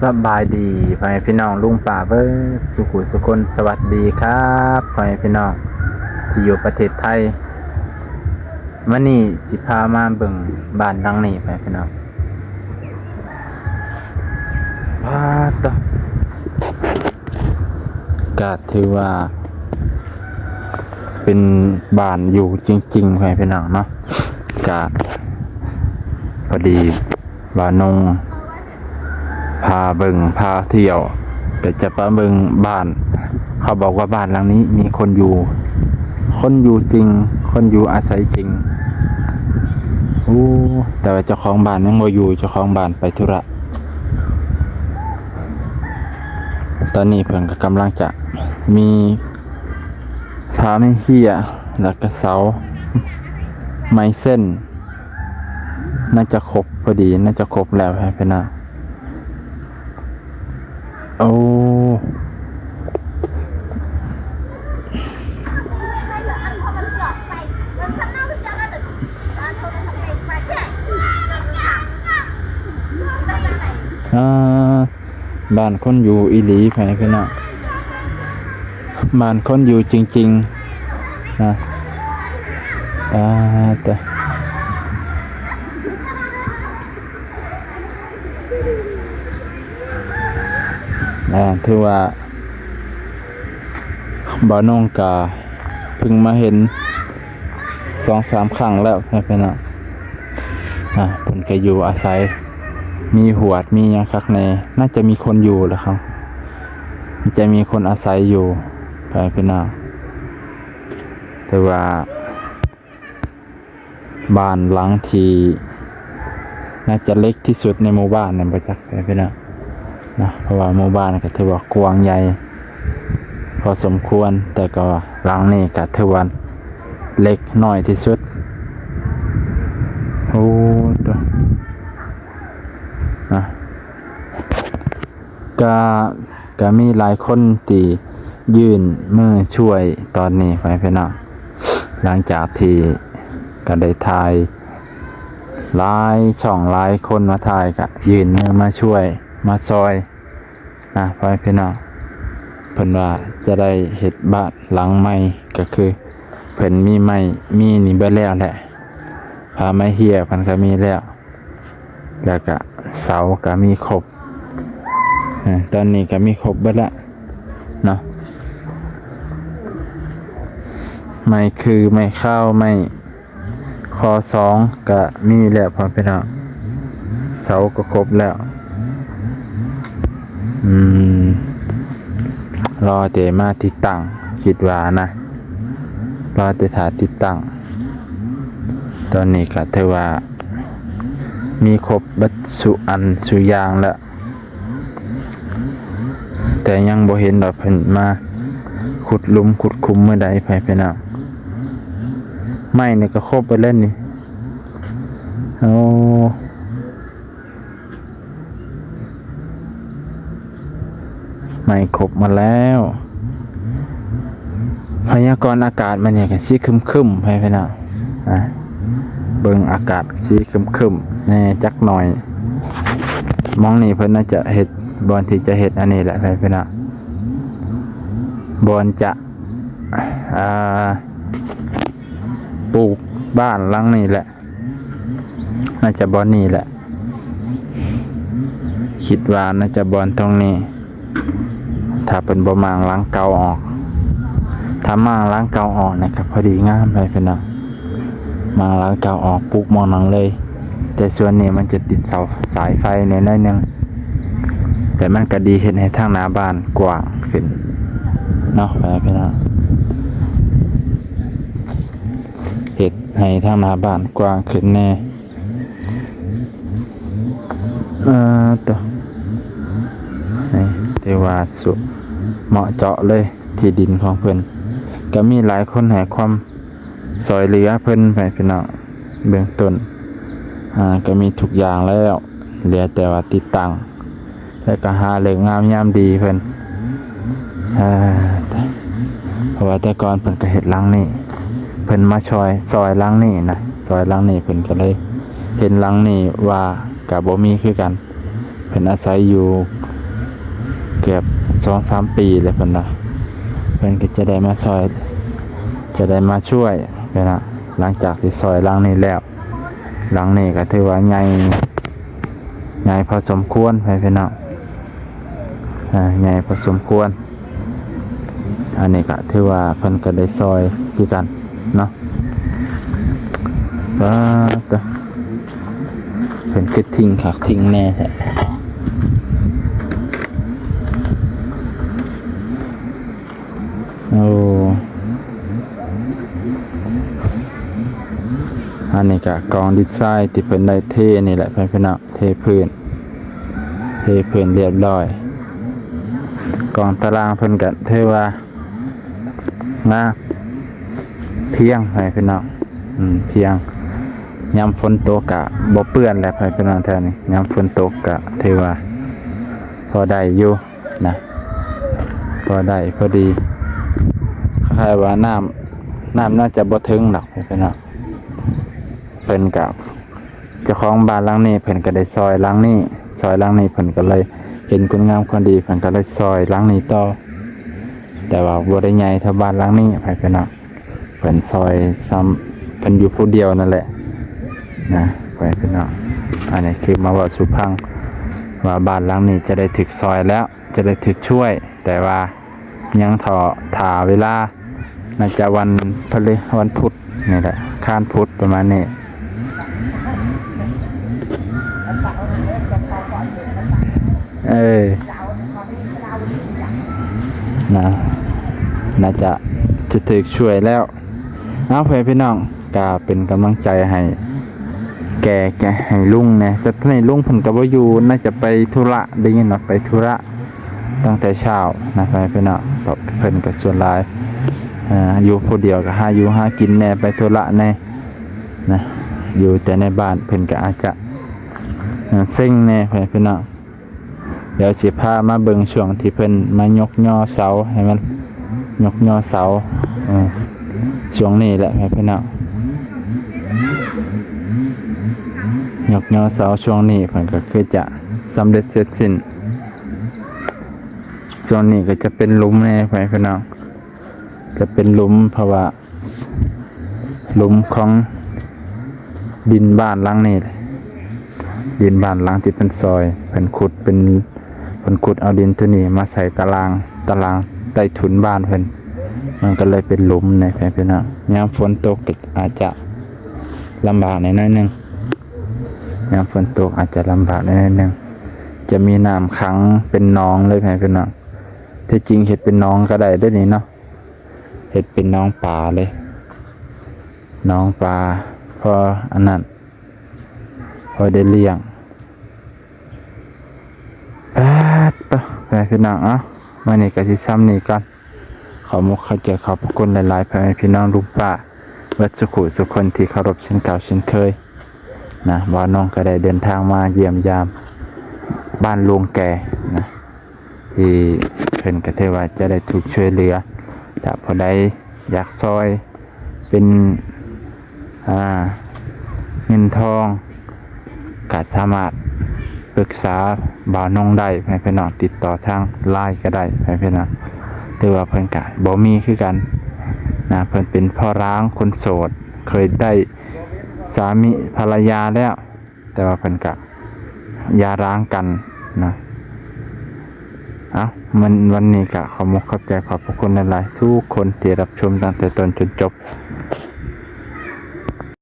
ສະບາຍດີພໍ່ແມ່ພີ່ນ້ອງລຸງປ້າເບິດສູ່ຜູ້ສູ່ຄົນ, ສະຫວັດດີຄັບພໍ່ແມ່ພີ່ນ້ອງທີ່ຢູ່ປະເທດໄທ. ມື້ນີ້ຊິພາມາເບິ່ງບ້ານຫຼັງນີ້ພໍ່ແມ່ພີ່ນ້ອງ. ປາດໂທ້ ກະຖືວ່າເປັນບ້ານຢູ່ຈິງໆ ພໍ່ແມ່ພີ່ນ້ອງເນາະ. ກະພໍດີບ່າວນົງພາເບິ່ງພາທ່ຽວ ກະຈະໄປເບິ່ງບ້ານ. ເຂົາບອກວ່າບ້ານຫຼັງນີ້ມີຄົນຢູ່, ຄົນຢູ່ຈິງ, ຄົນຢູ່ອາໄສຈິງ. ໂອ້ ແຕ່ວ່າເຈົ້າຂອງບ້ານຍັງບໍ່ຢູ່, ເຈົ້າຂອງບ້ານໄປທຸລະ. ຕອນນີ້ເພິ່ນກໍກຳລັງຈະມີຝາໄມ້ເຮ້ຍ ແລ້ວກໍເສົາໄມ້ເສັ້ນ ໜ້າຈະຄົບພໍດີ, ໜ້າຈະຄົບແລ້ວໃຫ້ເພິ່ນນະ. ໂອ້ ອ່າ ບ້ານຄົນຢູ່ອີ່ຫຼີ ໃຜພີ່ນ້ອງ, ບ້ານຄົນຢູ່ຈິງໆ ນະ. ອ່າ ແຕ່ ອ່າ ຖືວ່າບ່າວນົງກະເພິ່ງມາເຫັນສອງສາມຄັ້ງແລ້ວ ໃຜພີ່ນ້ອງ. ອ່າ ເພິ່ນກະຢູ່ອາໄສ ມີຫວດມີຫຍັງຄັກແນ່, ໜ້າຈະມີຄົນຢູ່ແຫຼະຄັບ, ຈະມີຄົນອາໄສຢູ່ ໃຜພີ່ນ້ອງ. ຖືວ່າ ບ້ານຫຼັງທີ່ໜ້າຈະເລັກທີ່ສຸດໃນໝູ່ບ້ານນັ້ນບໍ່ຈັກ ພີ່ນ້ອງນະ, ເພາະວ່າໝູ່ບ້ານກໍຖືວ່າກວ້າງໃຫຍ່ພໍສົມຄວນ, ແຕ່ກໍຫຼັງນີ້ກໍຖືວ່າເລັກນ້ອຍທີ່ສຸດ. ໂອ້ ໂຕ ນະ. ກະ ກະມີຫຼາຍຄົນທີ່ຍື່ນມືຊ່ວຍຕອນນີ້ ພໍ່ແມ່ພີ່ນ້ອງ, ຫຼັງຈາກທີ່ກະໄດ້ຖ່າຍ ຫຼາຍຊ່ອງຫຼາຍຄົນມາຖ່າຍ ກະຍື່ນມືມາຊ່ວຍມາຊ່ອຍນະ ພໍ່ແມ່ພີ່ນ້ອງ. ເພິ່ນວ່າຈະໄດ້ເຮັດບ້ານຫຼັງໃໝ່ ກະຄືເພິ່ນມີໄມ້ ມີນີ້ເບິດແລ້ວແຫຼະ, ຝາໄມ້ເຮ້ຍເພິ່ນກະມີແລ້ວ. ແລ້ວກະເສົາກະມີຄົບ, ເອີ ຕອນນີ້ກະມີຄົບເບິດລະເນາະ, ໄມ້ຄື ໄມ້ຄາວ ໄມ້ຄໍສອງກະມີແລ້ວ ພໍ່ແມ່ພີ່ນ້ອງ, ເສົາກະຄົບແລ້ວ. ອືມ ລໍແຕ່ມາຕິດຕັ້ງ ຄິດວ່ານະ, ລໍແຕ່ຖ້າຕິດຕັ້ງ. ຕອນນີ້ກະຖືວ່າມີຄົບເບິດສູ່ອັນສູ່ຢ່າງແລ້ວ, ແຕ່ຍັງບໍ່ເຫັນວ່າເພິ່ນມາຂຸດຫຼຸມຂຸດຂຸມມື້ໃດ ໃຜພີ່ນ້ອງ. ໄມ້ນີ້ກະຄົບເບິດແລ້ວນີ້. ໂອ້ ໄມ້ຄົບໝົດແລ້ວ. ພະຍາກອນອາກາດມື້ນີ້ກະຊິຄຶ້ມໆ ໃຜພີ່ນ້ອງ, ອ່າ ເບິ່ງອາກາດຊິຄຶ້ມໆແດ່ຈັກໜ້ອຍ. ໝ່ອງນີ້ເພິ່ນໜ້າຈະເຮັດ ບ່ອນທີ່ຈະເຮັດອັນນີ້ແຫຼະ ໃຜພີ່ນ້ອງ, ບ່ອນຈະ ອ່າ ປູກບ້ານຫຼັງນີ້ແຫຼະ. ໜ້າຈະບ່ອນນີ້ແຫຼະ, ຄິດວ່າໜ້າຈະບ່ອນຕົງນີ້ ຖ້າເພິ່ນບໍ່ມ້າງຫຼັງເກົ່າອອກ. ຖ້າມ້າງຫຼັງເກົ່າອອກນີ້ກະພໍດີງາມເລີຍພີ່ນ້ອງ, ມ້າງຫຼັງເກົ່າອອກປູກໝ່ອງນັ້ນເລີຍ. ແຕ່ສ່ວນນີ້ມັນຈະຕິດເສົາສາຍໄຟແດ່ໜ້ອຍໜຶ່ງ, ແຕ່ມັນກະດີ ເຮັດໃຫ້ທາງໜ້າບ້ານກວ້າງຂຶ້ນເນາະ ພີ່ນ້ອງ, ເຮັດໃຫ້ທາງໜ້າບ້ານກວ້າງຂຶ້ນແດ່. ເອີ ໂຕ ນີ້ຖືວ່າສຸ ເໝາະເຈາະເລີຍ ທີ່ດິນຂອງເພິ່ນ. ກະມີຫຼາຍຄົນໃຫ້ຄວາມຊ່ອຍເຫຼືອເພິ່ນ ໃຫ້ພີ່ນ້ອງເບື້ອງຕົ້ນ, ອ່າ ກະມີທຸກຢ່າງແລ້ວ, ເຫຼືອແຕ່ວ່າຕິດຕັ້ງ ແລ້ວກະຫາເລີກງາມຍາມດີເພິ່ນ. ເອີ ເພາະວ່າແຕ່ກ່ອນເພິ່ນກະເຮັດຫຼັງນີ້, ເພິ່ນມາຊ່ອຍ ຊ່ອຍຫຼັງນີ້ນະ, ຊ່ອຍຫຼັງນີ້ ເພິ່ນກະເລີຍເຫັນຫຼັງນີ້ວ່າກະບໍ່ມີຄືກັນ, ເພິ່ນອາໄສຢູ່ ເກືອບສອງສາມປີແລ້ວເພິ່ນວ່າ ເພິ່ນກໍຈະໄດ້ມາຊ່ອຍ ຈະໄດ້ມາຊ່ວຍເພິ່ນນະ ຫຼັງຈາກທີ່ຊ່ອຍຫຼັງນີ້ແລ້ວ ຫຼັງນີ້ກໍຖືວ່າໃຫຍ່ ໃຫຍ່ພໍສົມຄວນ ໃຫ້ພີ່ນ້ອງ ອ່າ ໃຫຍ່ພໍສົມຄວນ. ອັນນີ້ກໍຖືວ່າເພິ່ນກໍໄດ້ຊ່ອຍຄືກັນເນາະ. ປາດໂທ້ ເພິ່ນຄືຖິ້ມຄັກຖິ້ມແນ່ແທ້. ໂອ້ ອັນນີ້ກະກອງດິນຊາຍທີ່ເພິ່ນໄດ້ເທນີ້ແຫຼະ ເພື່ອນພີ່ນ້ອງ ເທພື້ນ ເທພື້ນລຽບລ້ອຍ. ກອງຕາລາງເພິ່ນກະຖືວ່າງາມ ພຽງ ເພື່ອນພີ່ນ້ອງ ອືມ ພຽງ. ຍາມຝົນຕົກກະບໍ່ເປື້ອນແຫຼະ ເພື່ອນພີ່ນ້ອງ ແຖວນີ້ ຍາມຝົນຕົກກະຖືວ່າພໍໄດ້ຢູ່ ນະ ພໍໄດ້ພໍດີ. ຄ້າຍວ່ານ້ຳ ນ້ຳໜ້າຈະບໍ່ເຖິງດອກ ເພື່ອນພີ່ນ້ອງ. ເພິ່ນກະ ເຈົ້າຂອງບ້ານຫຼັງນີ້ ເພິ່ນກະໄດ້ຊ່ອຍຫຼັງນີ້ ຊ່ອຍຫຼັງນີ້ ເພິ່ນກະເລີຍເຫັນຄຸນງາມຄວາມດີ ເພິ່ນກະເລີຍຊ່ອຍຫຼັງນີ້ຕໍ່. ແຕ່ວ່າບໍ່ໄດ້ໃຫຍ່ເທົ່າບ້ານຫຼັງນີ້ ເພື່ອນພີ່ນ້ອງ. ເພິ່ນຊ່ອຍຊ່ຳ ເພິ່ນຢູ່ຜູ້ດຽວນັ້ນແຫຼະນະ ເພື່ອນພີ່ນ້ອງ. ອັນນີ້ຄືມາເວົ້າສູ່ຟັງວ່າ ບ້ານຫຼັງນີ້ຈະໄດ້ຖືກຊ່ອຍແລ້ວ ຈະໄດ້ຖືກຊ່ວຍ ແຕ່ວ່າຍັງລໍຖ້າເວລາ ໜ້າຈະວັນພະລິ ວັນພຸດນີ້ແຫຼະ ຄານພຸດປະມານນີ້. ເອີ ນະ ໜ້າຈະ ຈະຖືກຊ່ວຍແລ້ວ. ເອົາ ເພື່ອນພີ່ນ້ອງ ກະເປັນກຳລັງໃຈໃຫ້ແກ່ ແກ່ ໃຫ້ລຸງແດ່. ແຕ່ຕອນນີ້ລຸງເພິ່ນກະບໍ່ຢູ່ ໜ້າຈະໄປທຸລະ ໄດ້ຍິນວ່າໄປທຸລະຕັ້ງແຕ່ເຊົ້ານະ ເພື່ອນພີ່ນ້ອງ. ເພິ່ນກະສ່ວນຫຼາຍ ເອີ ຢູ່ຜູ້ດຽວກະຫາຢູ່ຫາກິນແດ່ ໄປທຸລະແດ່ນະ ຢູ່ແຕ່ໃນບ້ານ ເພິ່ນກະອາດຈະ ເຊັງແດ່ ເພື່ອນພີ່ນ້ອງ. ດຽວຊິພາມາເບິ່ງຊ່ວງທີ່ເພິ່ນມາຍົກຍໍເສົາໃຫ້ມັນ ຍົກຍໍເສົາ ເອີ ຊ່ວງນີ້ແຫຼະ ເພື່ອນພີ່ນ້ອງ. ຍົກຍໍເສົາຊ່ວງນີ້ ເພິ່ນກໍຄືຈະສຳເລັດເສັດສິ້ນ. ຊ່ວງນີ້ກໍຈະເປັນຫຼຸມແດ່ ເພື່ອນພີ່ນ້ອງ. ຈະເປັນຫຼຸມ ເພາະວ່າ ຫຼຸມຂອງດິນບ້ານຫຼັງນີ້ ດິນບ້ານຫຼັງທີ່ເພິ່ນຊ່ອຍ ເພິ່ນຂຸດເປັນ ເພິ່ນຂຸດເອົາດິນໂຕນີ້ມາໃສ່ຕາລາງ ຕາລາງໃຕ້ຖົນບ້ານເພິ່ນ ມັນກໍເລີຍເປັນຫຼຸມແດ່ ເພື່ອນພີ່ນ້ອງ. ຍາມຝົນຕົກກໍອາດຈະລຳບາກແດ່ໜ້ອຍໜຶ່ງ ຍາມຝົນຕົກອາດຈະລຳບາກແດ່ໜ້ອຍໜຶ່ງ ຈະມີນ້ຳຂັງເປັນໜອງເລີຍ ເພື່ອນພີ່ນ້ອງ. ທີ່ຈິງເຮັດເປັນໜອງກໍໄດ້ເດ້ນີ້ເນາະ ເຮັດເປັນໜອງປາເລີຍ ໜອງປາ ພໍອັນນັ້ນ ພໍໄດ້ລ້ຽງ. ປາດໂທ້ ເພື່ອນພີ່ນ້ອງ ເອົາ ມື້ນີ້ກໍຊິຊ່ຳນີ້ກ່ອນ. ຂໍມຸກຂອບໃຈຂອບພະຄຸນຫຼາຍໆ ພໍ່ແມ່ພີ່ນ້ອງລຸງປ້າເບິດສູ່ຜູ້ສູ່ຄົນທີ່ເຄົາລົບເຊັ່ນເກົ່າເຊັ່ນເຄີຍນະ. ບ່າວນົງກໍໄດ້ເດີນທາງມາຢ້ຽມຢາມບ້ານລຸງແກນະ ທີ່ເພິ່ນກໍຖືວ່າຈະໄດ້ຖືກຊ່ວຍເຫຼືອ. ຖ້າຜູ້ໃດຢາກຊ່ອຍເປັນ ອ່າ ເງິນທອງ ກໍສາມາດປຶກສາບ່າວນົງໄດ້ ໃຫ້ພີ່ນ້ອງຕິດຕໍ່ທາງ LINE ກໍໄດ້ ໃຫ້ພີ່ນ້ອງ. ແຕ່ວ່າເພິ່ນກໍບໍ່ມີຄືກັນນະ ເພິ່ນເປັນພໍ່ຮ້າງຄົນໂສດ ເຄີຍໄດ້ສາມີພັນລະຍາແລ້ວ ແຕ່ວ່າເພິ່ນກະຢ່າຮ້າງກັນນະ. ເອົ້າ ມື້ ວັນນີ້ກະຂໍມຸກຂອບໃຈຂອບພະຄຸນຫຼາຍໆ ທຸກຄົນທີ່ຮັບຊົມຕັ້ງແຕ່ຕົ້ນຈົນຈົບ.